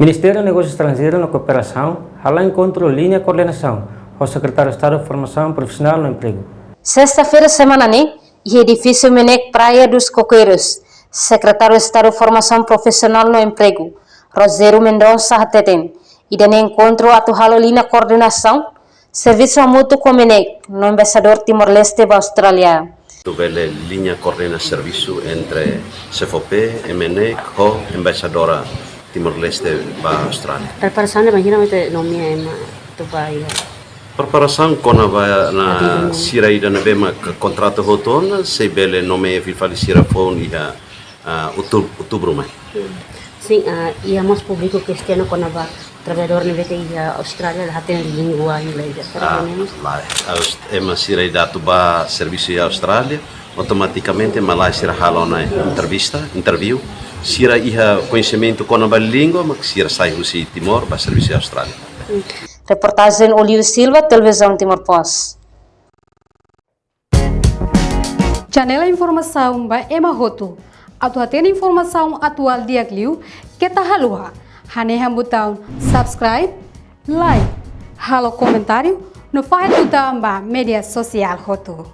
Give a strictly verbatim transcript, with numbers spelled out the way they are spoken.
Ministériu Negósiu Estranjeiru no Kooperasaun hala'o enkontru liña koordenasaun ho Sekretáriu Estadu Formasaun Profisionál no Empregu. Sesta-feira semana ne'e, iha edifísiu MNEK Praia dos Coqueiros, Sekretáriu Estadu Formasaun Profisionál no Empregu, Rogério Mendonça hateten, ida-ne'e enkontru atu halo liña koordenasaun servisu hamutuk ho MNEK no Embaixadór Timor-Leste ba Austrália. Atu bele liña koordena servisu entre SEFOPE, MNEK ho Embaixadora Timor-Leste ba Austrália. Preparasaun ne'e bainhira mak ita nomeia ema atu ba iha? Preparasaun kona-ba sira ida ne'ebé mak kontratu hotu ona, sei bele nomeia fila fali sira foun iha, ah, outub-, outubru mai. Hmm. Sin, ah, iha mós públiku kestiona kona-ba traballadór ne'ebé iha Austrália la hatene língua inglés. Ah, lae. Aus-, ema sira ida atu ba servisu iha Austrália, automatikamente malae sira halo ona entrevista, interview. Sira iha koñesimentu kona-ba língua, mak sira sai husi Timor ba servisu iha Austrália. Hmm. Reportajen Olívio Silva, Televizaun Timor Post. Janela informasaun ba ema hotu. Atu hatene informasaun atuál di'ak liu, keta haluha hanehan butaun subscribe, like, halo komentáriu, no fahe tutan ba média sosiál hotu.